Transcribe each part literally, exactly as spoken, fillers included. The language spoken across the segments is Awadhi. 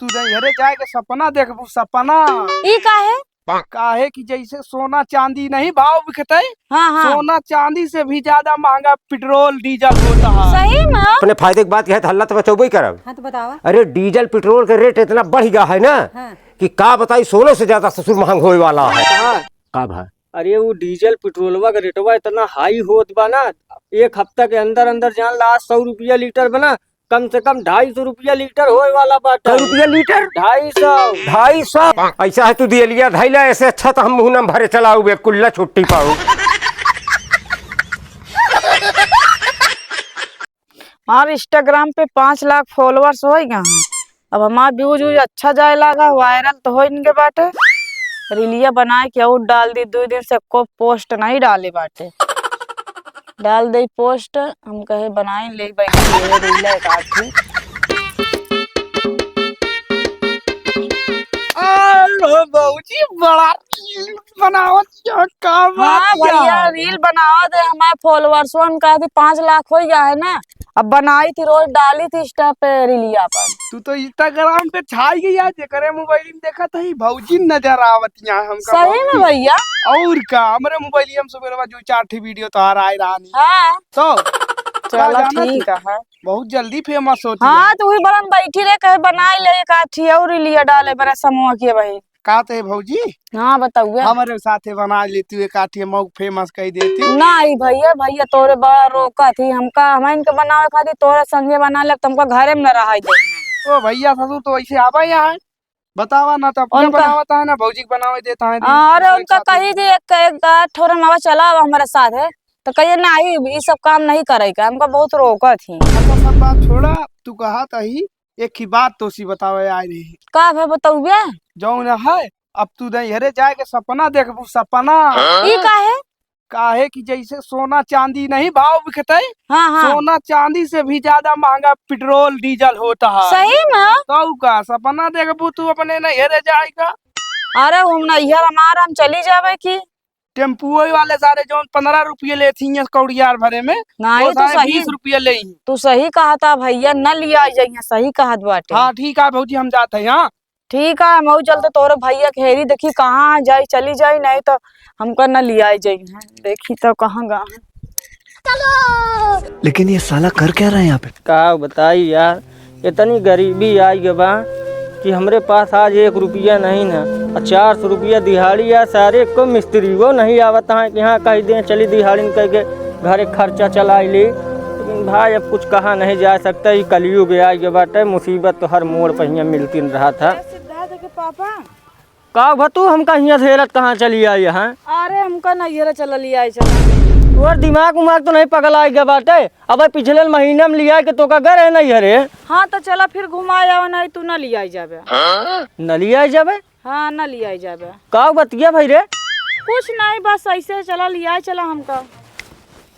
तू नैहरे जाए के सपना देखबू, सपना। ई काहे? काहे कि जैसे सोना चांदी नहीं भाव बिकते, हाँ, हाँ। सोना चांदी से भी ज्यादा महंगा पेट्रोल डीजल होता है। सही में? अपने फायदे की बात कहे तो हल्ला तो मचौबे ही करब। हाँ, तो बतावा। अरे, डीजल पेट्रोल के रेट इतना बढ़ गया है ना, हाँ। कि का बताई, सोने से ज्यादा ससुर महंग होए वाला है। हाँ। का भा? अरे, वो डीजल पेट्रोलवा का रेटवा इतना हाई होत बा ना, एक हफ्ता के अंदर अंदर जान ला, आज सौ रुपया लीटर बना, कम से कम ढाई सौ रुपया लीटर होए वाला बाटे। सौ रुपया लीटर? ढाई सौ। ढाई सौ? ऐसा है तू दियलिया ढाई ला, ऐसे अच्छा तो हम मुँह न भरे चलाऊ बे, कुल्ला छुट्टी पाऊ। हमार Instagram पे पाँच लाख followers होइ गए हैं। अब हमार views व्यूज अच्छा जाए लागा, viral तो हो इनके बाटे। रीलिया बनाए के और डाल दी, दो दिन से को post नहीं डाले बाटे। डाल दे post, हम कहे बनाई ले बैठी है रील एक आधी। अरे भौजी, बड़ा रील बनावत या का बात हाँ या? भैया, रील बनावा दे, हमारे followers वन का भी पाँच लाख हो गया है ना। अब बनाई थी, रोज डाली थी Insta पे रीलिया पर। तू तो Instagram पे छाई गई आज, जेकरे मोबाइल में देखत है भौजी नजर आवत यहाँ हमका सही में भौजी। भैया। और का, हमरे मोबाइल में सुबह जो चार ठी वीडियो तोहार आए रहनी। हाँ। तो का चलो जाना ठीक तू? है। बहुत जल्दी famous होती हाँ, है। तो वही बरन बैठी रहे, कहे बनाई ले एक आठी और रीलिया डाले बड़ा समूह के भाई। का ते भौजी? हाँ, बताउए। हमरे साथे बना लेती एक आठी, मऊ famous कर देती। नहीं भैया, भैया तोरे बड़ा रोकत ही हमका, हम इनके बनावे खातिर तोरे संगे बना ले, तुमका घरे में न रहाई दे। ओ भैया ससुर तो ऐसे आवा यहाँ है, बतावा ना तो अपने उनका बनावत है ना भौजी के बनावे देता है। हाँ, अरे दूसरे के उनका साथे। कही थी एक, एक आध ठोरन बाबा चला अब हमारे साथ है, तो कहिए नहीं, ये सब काम नहीं करे का, हमका बहुत रोकत ही। अच्छा सब बात छोड़ा, तू कहा तही एक ही बात तोसी बतावे आए रही। का भे बताउबे? जौन है, अब तू नैहरे जाए के सपना देखबू, सपना। ई काहे? काहे कि जैसे सोना चांदी नहीं भाव बिकते, हाँ, हाँ। सोना चांदी से भी ज्यादा महंगा पेट्रोल डीजल होता है। सही में? तो का सपना देखबू तू अपने नैहरे जाए का? अरे हम नैहर हमार, हम चली जावे की। टेम्पुओ वाले सारे जौन पन्द्रह रुपये लेती हैं कौड़ियार भरे में, नहीं, वो तू सारे सही, बीस रुपये ले ही। तू सही कहत भैया, न लिया जाइए, सही कहत बाटे। हाँ, ठीक है भौजी, हम जात हैं, हाँ। ठीक है, मऊ चलते तोरे भैया के हेरी, देखी कहाँ जाई, चली जाई, नहीं तो हमका न लिया जाई है, देखी तो कहाँ गा है। लेकिन ये साला कर क्या रहा है यहाँ पे? का बताई यार, इतनी गरीबी आई ग बा कि हमरे पास आज एक रुपया नहीं ना, और चार सौ रुपया दिहाड़ी या सारे को मिस्त्री वो नहीं आवत है कि हाँ कह दें चली दिहाड़िन कह के घरे खर्चा चलाई ली। लेकिन भाई अब कुछ कहा नहीं जा सकता, ये कलयुग आई ग बाटे, मुसीबत तो हर मोड़ पर हियाँ मिलती रहत है। सिद्धार्थ के पापा। का भा तू हमका हियाँ से हेरत कहाँ चली आई है? अरे हमका नैहरे चला लिया आई चला। तोर दिमाग उमाग तो नहीं पगला गया बाटे? अबे पिछले महीना में लिया के तोका गए रहे नैहरे। हाँ तो चला फिर घुमा आवा, नहीं तू ना लिया जाबे। न लिया जाबे? हाँ ना लिया जाबे। का बतिया भाई रे? कुछ नहीं, बस ऐसे चला लिया चला हमका।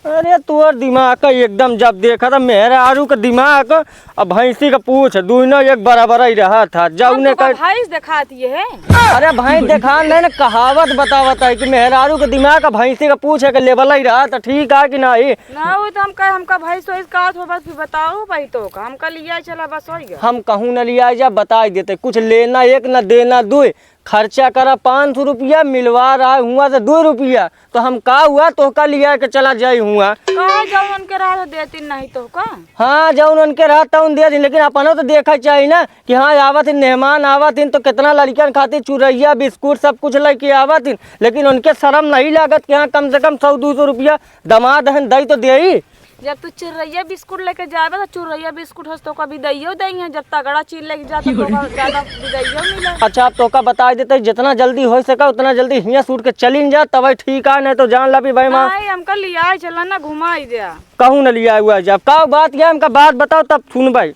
अरे तोर दिमाग का एकदम जब देखा था मेहरारू का दिमाग अब भैंसी का पूछ, दुइनो एक बराबर ही रहा था। जौने अब तो का भैंस देखात ये है। अरे भैंस देखा नहीं ना, कहावत बतावत है कि मेहरारू का दिमाग अब भैंसी का पूछ है कि लेवल ही रहा था, ठीक है कि नहीं? ना वो तो हम कहे हमका भैंस तो इसका हाथ हो, बस फिर बताओ भाई तो का हमका लिया चला बस हो गया। हम कहूँ न लिया जा, बताई देते, कुछ लेना एक न देना दुई, खर्चा करा पाँच सौ रुपया, मिलवा रहा हुआ से दो रुपया, तो हम का हुआ तोहका लिया के चला जाई हुआ। कहा जौन उनके रहा तो देती नहीं तोहका। हाँ जौन उनके रहा तौन दे दी, लेकिन अपनो तो देखा चाहिए ना कि हाँ आवत ही मेहमान आवत ही तो कितना लड़कियन खातिर चुरैया बिस्कुट सब कुछ लेके आवत ही, लेकिन उनके शर्म नहीं लागत कि हाँ कम से कम सौ दो सौ रुपया दमाद हन दई तो देई। जब तू चिरैया बिस्कुट लेके जाबे तो चिरैया बिस्कुट हस तोका बिदाइयो देइहैं, जब तगड़ा चीज लेके जा तो तोका ज्यादा बिदाइयो मिले। अच्छा अब तोका बताई देते, जितना जल्दी हो सका उतना जल्दी हियाँ से उठ के चलिन जा, तबे ठीक है, नहीं तो जान ला भी भाई माँ। नहीं, हमका लियाए चला ना, घुमाई दे। कहूँ न लियाए हुआ जा, का बात क्या हमका बात बताओ तब सुनबे।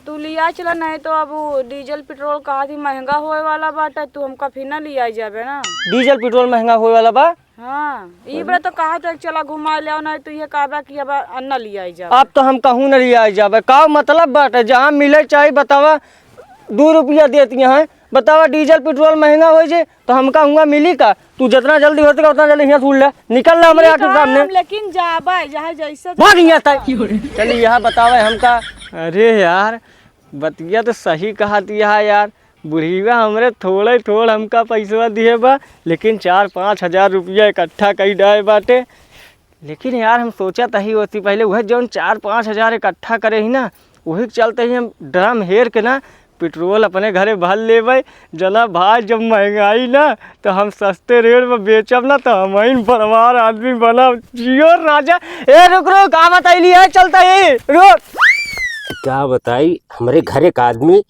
तू लियाए चला, नहीं तो अब वो डीजल पेट्रोल कहा थी महंगा होए वाला बाटे, तू हमका फिर ना लियाए जाबे ना। डीजल पेट्रोल महंगा होए वाला बा? हाँ, ई बड़ा तो कहा था चला घुमा ले आओ, नहीं तो ये कहबा कि अब अन्ना लियाई जाबे। अब तो हम कहूँ न लियाई जाबे, का मतलब बाटे? जहाँ मिले चाही बतावा, दो रुपया देती हैं, बतावा डीजल पेट्रोल महंगा हो जे तो हमका हुआ मिली का? तू जितना जल्दी हो सके उतना जल्दी हियाँ से उड़ ले, निकल ले हमरे आँख के सामने। लेकिन जाबे जहाँ जैसे भाग हियाँ से। चलिए यहाँ बतावे हमका। अरे यार, बतिया तो सही कहत हया यार, बुढ़िया हमरे थोड़े थोड़ हमका पैसवा दिहे बा, लेकिन चार पाँच हजार रुपया इकट्ठा कई डाए बाटे। लेकिन यार, हम सोचत ही ओती पहिले उहे जौन चार पाँच हजार इकट्ठा करे ही ना, वही के चलते ही हम ड्रम हेर के ना पेट्रोल अपने घरे भर लेबै। जना भाई, जब महंगाई ना, तो हम सस्ते रेट में बेचब ना, तो हमइन बड़वार आदमी बनब। जियो राजा। ए, रुक, रुक, का बतैली है, चलता ही, रुक। का बताई, हमरे घरे का आदमी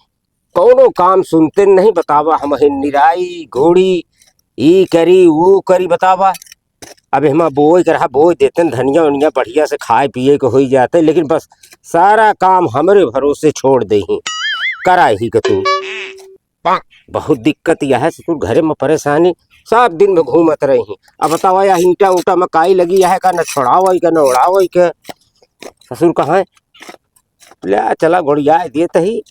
कौनो काम सुनते नहीं, बतावा, हमहिन निराई, गोड़ी, ई करी, वो करी, बतावा। अब एहमा बोए के रहा, बोए देतन, धनिया उनिया बढ़िया से खाए पिए के होई जाते, लेकिन बस सारा काम हमरे भरोसे छोड़ देही, कराई ही के तू। बहुत दिक्कत यह है ससुर, घरे में परेशानी, सब दिन में घूमत रही। अब बतावा, या ईंटा उंटा में काई लगी है का, न छोड़ावई का, न उड़ावई के। ससुर कहाँ है? ले चला, गोड़िया देत ही।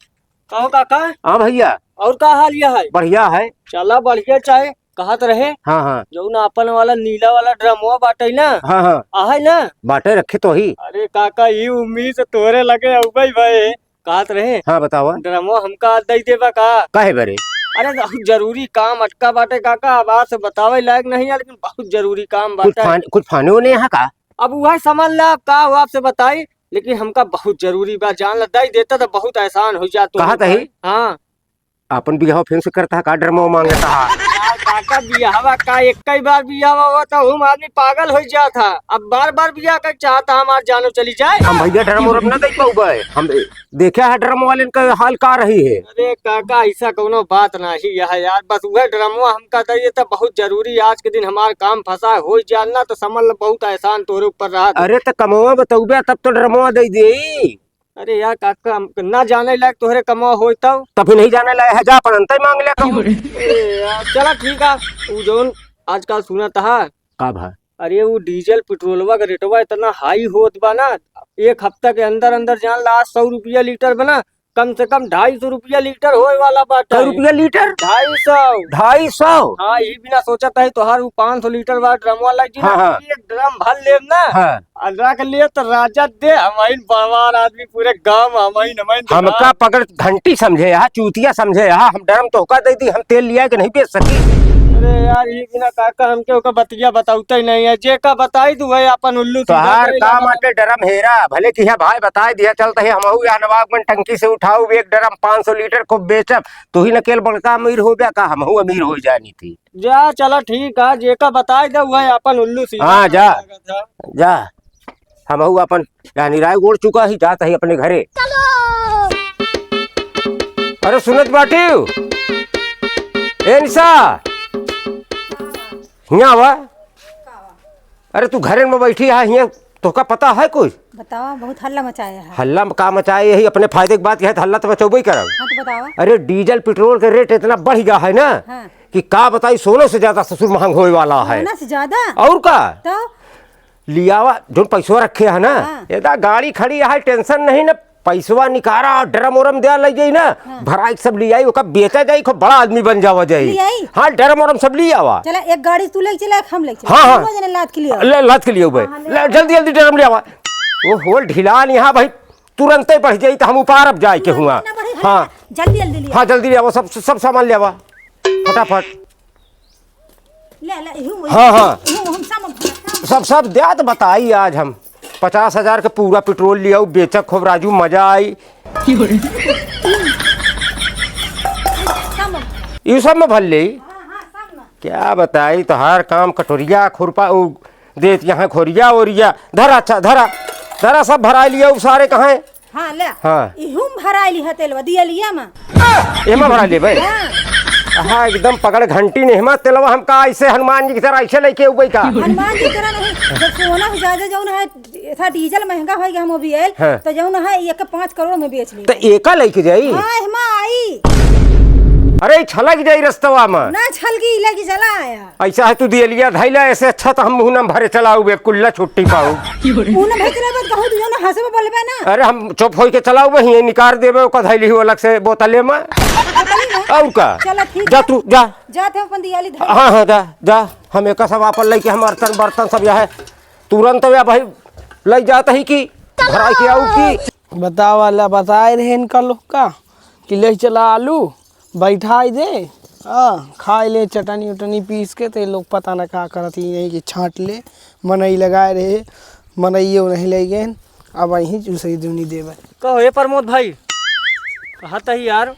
कहो काका। हाँ भैया। और का हाल यह है? बढ़िया है। चला बढ़िया चाहे कहत रहे। हाँ, हाँ। जौन आपन वाला नीला वाला ड्रमवा बाटे ना। हाँ, हाँ। आहे ना? बाटे रखे तो ही। अरे काका, ई उम्मीद से तोरे लगे अउबे भाई। कहत रहे। हाँ, बतावा। ड्रमवा हमका दे देबा का? काहे बरे? अरे बहुत जरूरी काम अटका बाटे काका, अब आपसे बतावे लायक नहीं है, लेकिन बहुत जरूरी काम कुछ बाटे। फान-, कुछ फाने होने यहाँ का? अब वह समझ ला, अब का हो आपसे बताई, लेकिन हमका बहुत जरूरी बा, जान ला, दे देता तो बहुत एहसान हो जात। कहा तही? हाँ। आपन बियाह फिर से करता है का, ड्रमो मांगता है? यार काका, बियाहवा का, एक ही बार बियाहवा हुआ था, हम आदमी पागल हो जात है। अब बार बार बियाह कर चाहता, हमार जानो चली जाए। हम भैया ड्रम उरम ना दे पाउबे, हम देखे है ड्रम वाले का हाल का रही है। अरे काका, ऐसा कोनो बात नहीं है यार, बस वह ड्रमवा हमका दे देता, बहुत जरूरी, आज के दिन हमार काम फंसा हो जाए ना, तो समझ लो बहुत एहसान तोरे ऊपर रहा। अरे तो कमवा बतौबे तब तो ड्रमवा दे दे। अरे यार काका, हम ना जाने लायक तोहरे कमवा होई तब। तभी नहीं जाने लायक है, जा अपन अंतई मांग ले कहूँ। अरे यार, चला ठीक है, उ जौन आजकल सुनत है। का भा? अरे वो डीजल पेट्रोलवा का रेटवा इतना हाई होत बा ना, एक हफ्ता के अंदर अंदर जान ला आज सौ रुपया लीटर बना, कम से कम ढाई सौ रुपया लीटर होए वाला बाटे। सौ रुपया लीटर? ढाई सौ। ढाई सौ? हाँ, ये बिना सोचत है तोहार वो पाँच सौ लीटर वाला ड्रम वाला जी ना, हाँ, हाँ। एक ड्रम भर लेब ना, हाँ। और रख ले तो राजा दे, हमइन बड़वार आदमी, पूरे गांव हमइन, हमइन हमका पकड़ घंटी समझे हा, चूतिया समझे हा, हम ड्रम तोहका दे दी, हम तेल लिया के नहीं बेच सकी। अरे यार, ये बिना काका हमके ओकर बतिया बताउते ही नहीं है, जे का बताई तू है अपन उल्लू सीधा तोहार करे काम लागल। आटे ड्रम हेरा, भले कि है भाई बताई दिया, चलता है हमहू या नवाबगंज टंकी से उठाऊ एक ड्रम पाँच सौ लीटर खूब बेचब, तू ही न केल बड़का अमीर हो गया का, हमहू अमीर हो जानी थी। जा, चला ठीक है, जेका बताई दे, वह अपन उल्लू सीधा हाँ, जा। करे लागत है। जा, हमहू अपन, यानी राय गोड़ चुका ही, जात ही अपने घरे। अरे सुनत बाटिउ? ए निशा, हियाँ आवा। अरे तू घरे में बैठी है, हियाँ तोहका पता है कुछ? बतावा, बहुत हल्ला मचाया है। हल्ला में का मचाए, यही अपने फायदे की बात कहे तो हल्ला तो मचौबे ही करब। हाँ, तो बतावा। अरे डीजल पेट्रोल के रेट इतना बढ़ गया है ना हाँ। कि का बताई, सोना से ज्यादा ससुर महंग होए वाला है। सोना से ज्यादा? और का? तो? लियावा, जोन पैसवा रखे है ना, हाँ। एदा गाड़ी खड़ी है, टेंशन नहीं ना, पैसवा निकारा और ड्रम उरम दिया लग जाई ना, हाँ। भराई के सब लियाई, ओका बेचा जाई, खूब बड़ा आदमी बन जावा जाई। लियाई? हाँ, ड्रम उरम सब लियावा। चला, एक गाड़ी तू लेके चला, एक हम लेके चला। हाँ, हाँ। दोनों जने लाद के लियावा। ले, लाद के लियावा भाई। हाँ, हाँ, ले। ले, जल्दी, जल्दी ड्रम लियावा। ओ होल ढिलान यहाँ भाई, तुरंते बढ़ जाई तो हम उपारब जाए के हुआ। ना बढ़ी, हाँ। जल्दी, जल्दी लियावा। हाँ, जल्दी लियावा, सब, सब सामान लियावा। फटाफट। ले, ले, इहू, हाँ, हाँ। इहू, हम सब, सब, सब द्या तो बताई आज हम। पचास हजार के पूरा पेट्रोल लियाऊ, बेचा खूब राजू, मजा आई। सब। ई सब में भर ले। हाँ, हाँ, सब में। क्या बताई, तोहार काम कटोरिया, खुरपा, उ, देत यहाँ खोरिया, ओरिया। धरा, अच्छा, धरा। धरा, सब भराई लियाऊ, सारे कहाँ हैं? हाँ, ले। हाँ। इहू में भराई लिहा तेलवा, दिया लिया मा। एमा भराई लेबे? हाँ। हाँ, एकदम पकड़ घंटी ने, एमा तेलवा हमका ऐसे हनुमान जी की तरह ऐसे लेके उबई का? हनुमान जी की तरह नहीं, जब सोना हो जाए, जौन है, था डीजल महंगा हो गया, हम अभी आयल, हाँ। तो जौन है, एक पाँच करोड़ में बेच ली। तो एका लेके जाई? हाँ, एमा आई। अरे, ई छलक जाई रस्तवा में। ना छलकी, लेके चला आया। ऐसा है तू दियलिया धैला, ऐसे अच्छा तो हम मुँह न भरे चलाऊ बे, कुल्ला छुट्टी पाऊ। मुँह न भरे चलाऊ बे, कहूँ तू जो ना हंसबे बोलबे ना। अरे हम चुप होई के चलाऊ बे, हिये निकार देबे, ओका धैली हो अलग से बोतले में। बोतली में? और का? चला ठीक जा है। तू, जा। जाते हैं अपन दियाली धर। हाँ, हाँ, जा, जा। हम एका सब आपन लइके हम अर्तन बर्तन सब यह है। तुरंत या भाई लइ जात ही कि भराई के आऊ की। बतावा ला, बताए रहे इनका लोग का। कि ले चला आलू, बैठाई दे, आ, खाए ले चटनी उटनी पीस के, ते लोग पता न का करत ही, यही कि छाँट ले, मनई लगाए रहे, मनइयो नहीं ले गए, अब यहीं चूसई दूनी देवे। कहो, ए प्रमोद भाई, कहत ही यार।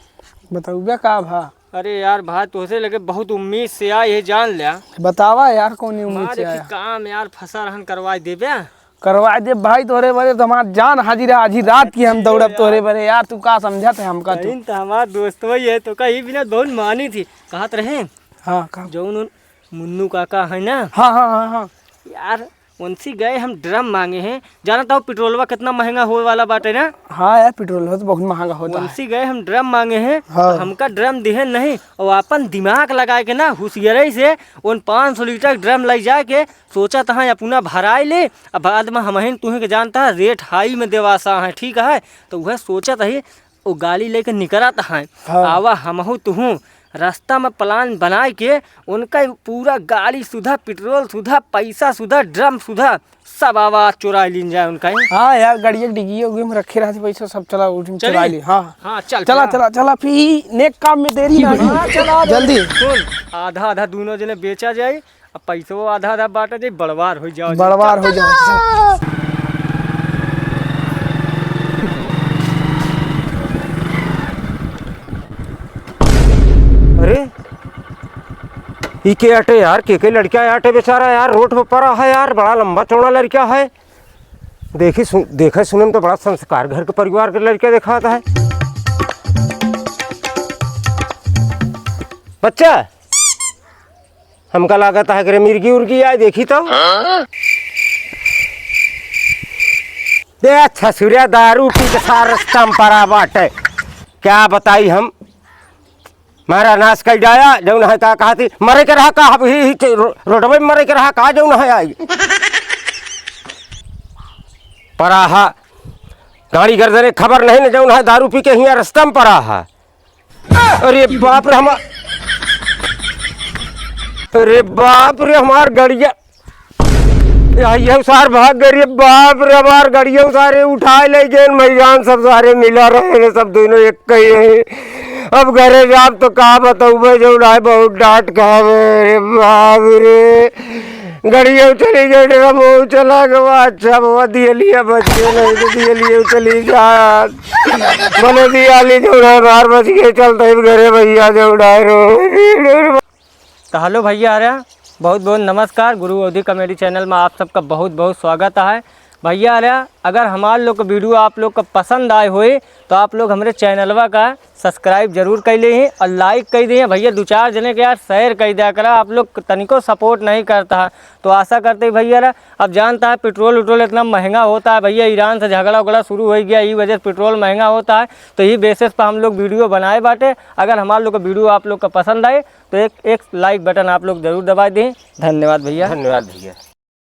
बताउबे का भा? अरे यार भाई, तोहसे लगे बहुत उम्मीद से आए, ये जान ल्या। बतावा यार, कौन उम्मीद हमार से एक आया? काम यार, फंसा रहन, करवाई देबे? करवाई दे भाई, तोहरे बरे तो हमार जान हाजिर है, आधी रात की हम दौड़ब तोहरे बरे यार, तू का समझत है हमका तू? नहीं तो हमार दोस्त वही है, तो कहीं बिना बहुत मानी थी, कहत रहे। हाँ, का? जौन उन मुन्नू काका है ना? हाँ, हाँ, हाँ, हाँ। यार, उनसे गए हम ड्रम मांगे हैं, जानत हो पेट्रोलवा कितना महंगा होए वाला बाटे ना? हाँ यार, पेट्रोलवा तो बहुत महंगा होता है। उनसे गए हम ड्रम मांगे हैं, हाँ। तो हमका ड्रम दिहे नहीं, और अपन दिमाग लगाए के ना होशियारी से उन पाँच सौ लीटर ड्रम ले जाए के सोचत हैं अपना भराई ले, अब बाद में हमहिन तुहे के जानता है रेट हाई में देवासा है, ठीक है? तो वह सोचत ही वो गाड़ी लेके निकरत हैं। हाँ। आवा हमहू तुहू रास्ता में प्लान बनाए के उनका पूरा गाड़ी सुधा, पेट्रोल सुधा, पैसा सुधा, ड्रम सुधा, सब आवा चुरा लीन जाए उनका ही। हाँ यार, गाड़िया के डिग्गिया उग्गी में रखे रहते पैसा, सब चला उठ में चली? चुरा ली। हाँ। हाँ, चल, चला, चला। चला, चला, फिर नेक काम में देरी ना। हाँ, चला, जल्दी। सुन, आधा आधा दोनों जने बेचा जाए, अब पैसो आधा आधा बांटा जाए, बड़वार हो जाओ। बड़वार हो जाओ। अरे, ई के आटे यार, के के लड़का आटे बेचारा यार, रोड पे पड़ा है यार, बड़ा लंबा चौड़ा लड़का है। देखी सु-, देखे सुने में तो बड़ा संस्कार घर के परिवार के लड़का देखात है। बच्चा, हमका लागत है कि रे मिर्गी उर्गी आए, देखी तो। दे ससुरिया, दारू पी के सार रस्ता में पड़ा बाटे। क्या बताई हम, मारा नाश कर डाया। जौन है का कहा थी, मरे के रहा का, अब ही, ही रो-, रोडवे में मरे के रहा का, जौन है आई। पड़ा हा गाड़ी गर्दने, खबर नहीं न, जौन है दारू पी के हियाँ रस्ता में पड़ा हा। अरे बाप रे हमार, अरे बाप रे हमार गड़िया। या, ये सार भाग गए रे, बाप रे, हमार गड़िया सारे उठाए ले गए, मैदान सब सारे मिला रहे हैं, सब दोनों एक कही रहे। अब घरे जाब तो का बताऊबे, जौन है बहुत डांट खावे रे, बाप रे। गड़िया चली गई रे, वो चला गवा, अच्छा बाबा दियलिया बच गए, नहीं तो दियलिया चली जा। भले दियाली जौन है बाहर बच गए, चलते ही घरे भैया जौन है रो। तो हेलो भैया अरे, बहुत बहुत नमस्कार। गुरु अवधी कॉमेडी चैनल में आप सबका बहुत बहुत स्वागत है। भैया अरे, अगर हमार लोग का वीडियो आप लोग का पसंद आए होए तो आप लोग हमरे चैनलवा का सब्सक्राइब जरूर कर लें और लाइक कर दें। भैया दो चार जने के यार शेयर कर दिया करा, आप लोग तनिको सपोर्ट नहीं करता है। तो आशा करते हैं भैया अरे, अब जानता है पेट्रोल उट्रोल इतना महंगा होता है भैया, ईरान से झगड़ा उगड़ा शुरू हो गया, ये वजह से पेट्रोल महंगा होता है। तो यही बेसिस पर हम लोग वीडियो बनाए बाटे। अगर हमार लोग का वीडियो आप लोग का पसंद आए तो एक, एक लाइक बटन आप लोग जरूर दबा दें। धन्यवाद भैया। धन्यवाद भैया।